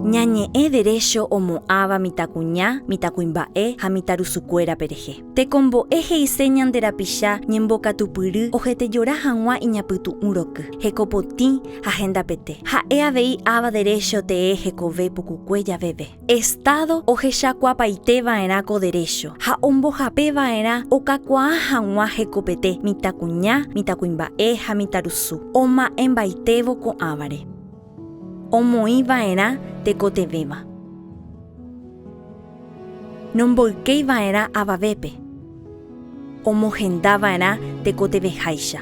Ñañe'ẽ derécho omo'ãva mitãkuña, mitãkuimba'e ha mitãrusukuérape rehe. Tekombo'e he'ise ñande rapicha ñembokatupyry ohetejora hag̃ua iñapytu'ũ roky, hekopotĩ ha hendapete. Ha'e avei ava derécho tee hekove pukukue javeve. Estado ohechakuaapaite va'erã ko derécho ha ombohape va'erã okakuaa hag̃ua hekopete mitãkuña, mitãkuimba'e ha mitãrusu, oma'ẽmbaitévo ko'ãvare. Omoĩ va'erã tekotevẽva. Nomboykéi va'erã avavépe. Omohenda va'erã tekotevẽháicha.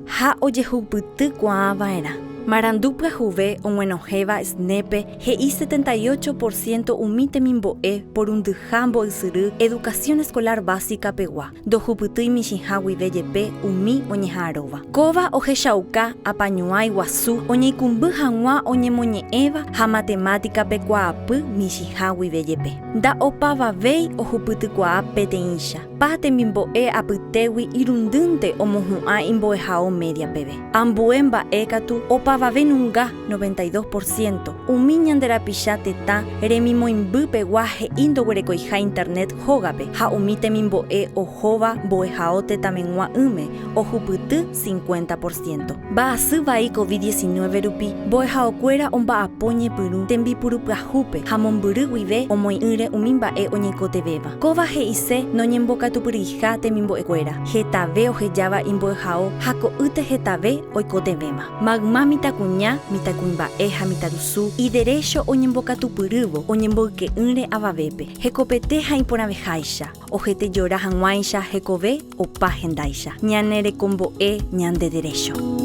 Ha ojehupyty kuaa va'erã. Marandu pyahuve og̃uenohẽva SNE-pe he'i 78 por ciento umi temimbo'e porundyha mbo'ysyry Educación Escolar Básica pegua, ndohupytýi michĩha guive jepe umi oñeha'arõva. Kóva ohechauka apañuãi guasu oñeikũmby hag̃ua oñemoñe'ẽva ha matemática-pe kuaapy michĩha guive jepe. Nda'opavavéi ohupytykuaa peteĩcha. Pa temimbo'e apytégui irundýnte omohu'ã imbo'ehao media peve. Ambue mba'e katu opavave nunga, 92 por ciento, umi ñande rapicha tetã remimoĩmby pegua he'i ndoguerekoiha internet hógape ha umi temimbo'e ohóva mbo'ehao tetãmeg̃ua'ỹme ohupyty 50 por ciento. Mba'asy vai Covid 19 rupi, mbo'ehaokuéra omba'apo ñepyrũ tembipurupyahúpe ha mombyry guive omoĩ'ỹre umi mba'e oñeikotevẽva. Kóva he'ise noñembokatupyryiha temimbo'ekuéra, hetave ohejáva imbo'ehao ha ko'ýte hetave oikotevẽva. Mayma mitãkuña, mitãkuimba'e ha mitãrusu iderécho oñembokatupyrývo oñemboyke'ỹre avavépe, hekopete ha iporãveháicha, ohetejora hag̃uáicha hekove opa hendáicha. Ñane rekombo'e ñande derécho.